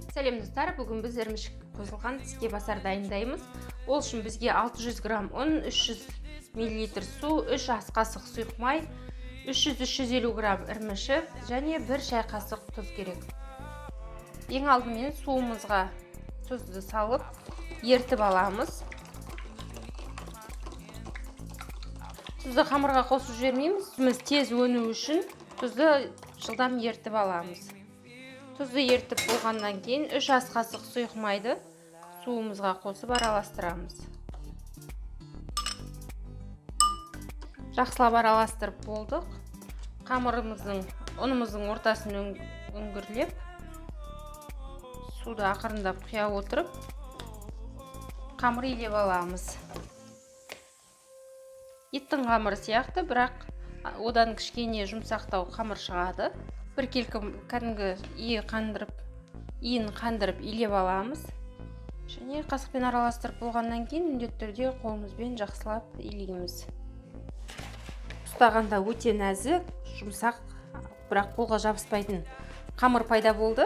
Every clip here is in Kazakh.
Сәлем достар, бүгін біз ірімшік қосылған тіске басар дайындаймыз. Ол үшін бізге 600 грамм ұн, 300 мл су, 3 ас қасық сұйық май, 300-350 грамм ірімшік және 1 шай қасық тұз керек. Ең алдымен суымызға тұзды салып, ертіп аламыз. Тұзды қамырға қосып жібермейміз. Тұзымыз тез өну үшін тұзды жылдам ертіп аламыз. Тұзды ертіп болғаннан кейін 3 ас қасық сұйық майды суымызға қосып араластырамыз. Жақсылап араластырып болдық. Қамырымыздың, ұнымыздың ортасын үңгірлеп, суды ақырындап құя отырып, қамыр илеп аламыз. Еттің қамыры сияқты, бірақ одан кішкене жұмсақтау қамыр шығады. Біркелкі кәдімгі иін қандырып илеп аламыз. Және қасықпен араластырып болғаннан кейін міндетті түрде қолымызбен жақсылап илейміз. Ұстағанда өте нәзік, жұмсақ, бірақ қолға жабыспайтын қамыр пайда болды.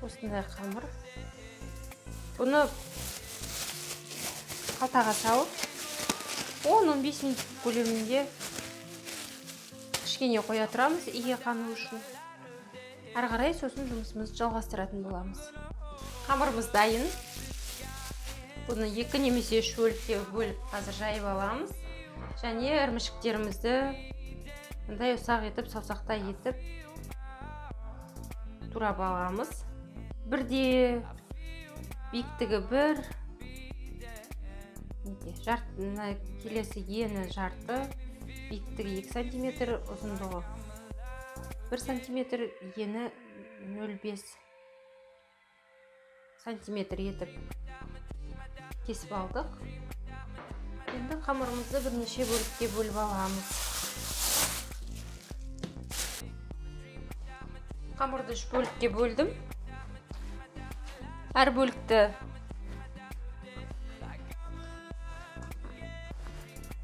Осындай қамыр. Бұны қалтаға салып, 10-15 минут көлемінде кішкене қоя тұрамыз, иі қану үшін. Әрі қарай сосын жұмысымызды жалғастыратын боламыз. Қамырымыз дайын. Бұны 2 немесе 3 бөлікке бөліп қазір жайып аламыз. Және ірімшіктерімізді мындай ұсақ етіп, саусақтай етіп турап аламыз. Бірде биіктігі бір, мына келесі ені жарты, биіктігі 2 сантиметр, ұзындығы 1 сантиметр, ені 0,5 сантиметр етіп кесіп алдық. Енді қамырымызды бірнеше бөлікке бөліп аламыз. Қамырды 3 бөлікке бөлдім. Әр бөлікті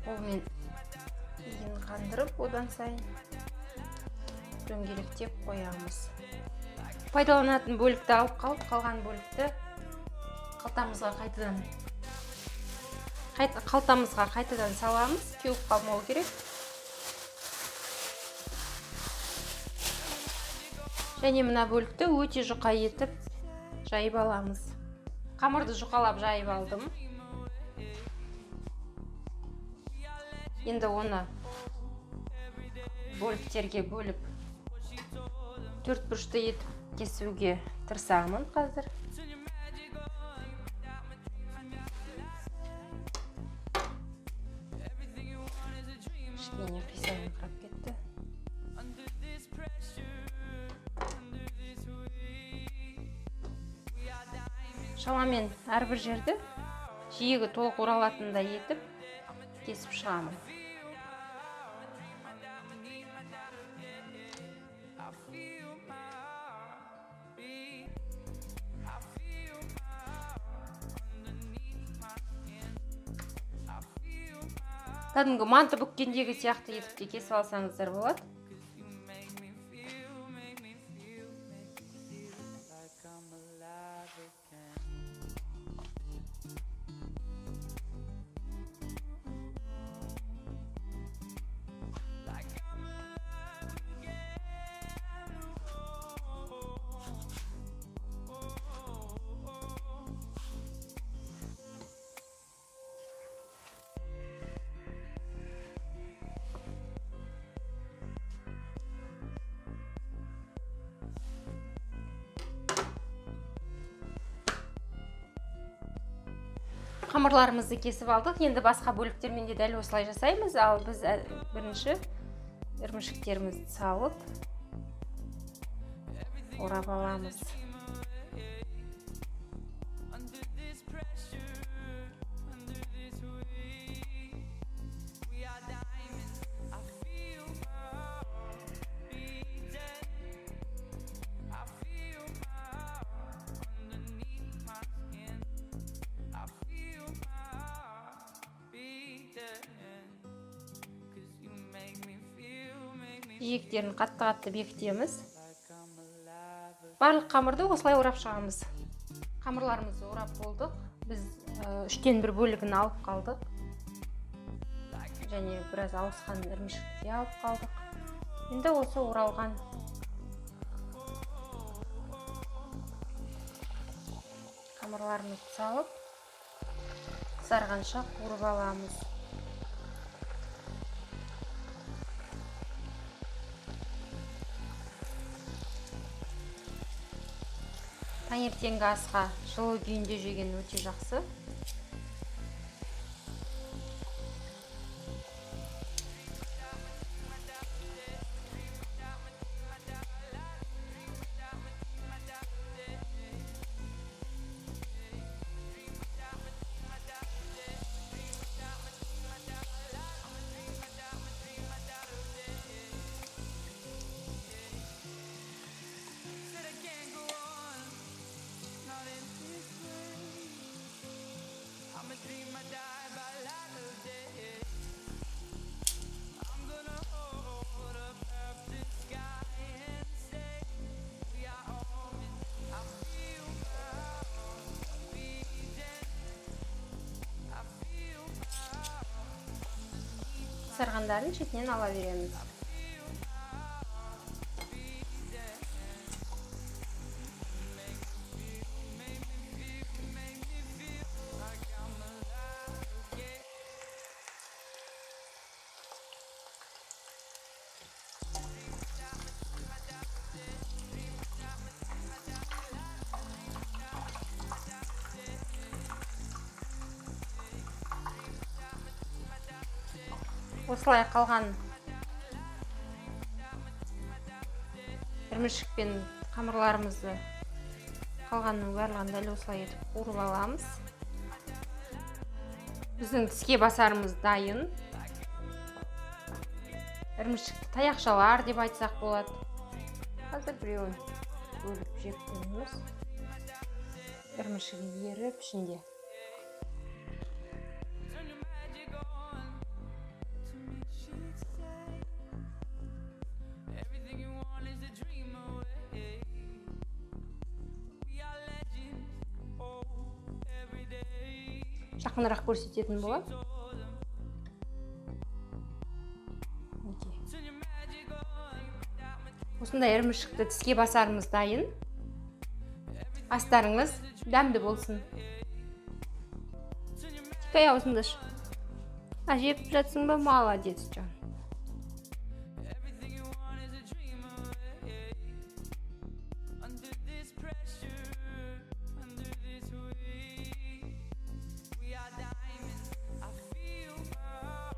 қолмен иін қандырып, одан сайын дөңгелектеп қоямыз. Пайдаланатын бөлікті алып қалып, қалған бөлікті қалтамызға қайтадан саламыз. Кеуіп қалмау керек. Және мына бөлікті өте жұқа етіп жайып аламыз. Қамырды жұқалап жайып алдым. Енді оны бөліктерге бөліп, төрт бұрышты етіп кесуге тырысамын қазір. Кішкене қисайыңқырап кетті. Шамамен әрбір жерді жиегі толық оралатындай етіп кесіп шығамын. Кәдімгі манты бүккендегі сияқты етіп те кесіп алсаңыздар болады. Қамырларымызды кесіп алдық. Енді басқа бөліктермен де дәл осылай жасаймыз. Ал біз бірінші ірімшіктерімізді салып орап аламыз. Жиектерін қатты-қатты бекітеміз. Барлық қамырды осылай орап шығамыз. Қамырларымызды орап болдық. Біз 1/3 бөлігін алып қалдық. Және біраз ауысқан ірімшікті де алып қалдық. Енді осы оралған қамырларымызды салып, қызарғанша қуырып аламыз. Таңертеңгі асқа жылы күйінде жеген өте жақсы. Сарғандарын шетінен ала береміз. Осылай қалған ірімшік пен қамырларымызды қалғанның барлығын дәл осылай етіп қуырып аламыз. Біздің тіске басарымыз дайын. Ірімшікті таяқшалар деп айтсақ болады. Қазір біреуін бөліп жеп көреміз. Ірімшігі еріп ішінде. Жақынырақ көрсететін болады. Мінекей. Осындай ірімшікті тіске басарымыз дайын. Астарыңыз дәмді болсын. Тикай аузыңды аш. Жеп жатсың ба? Молодец, жан.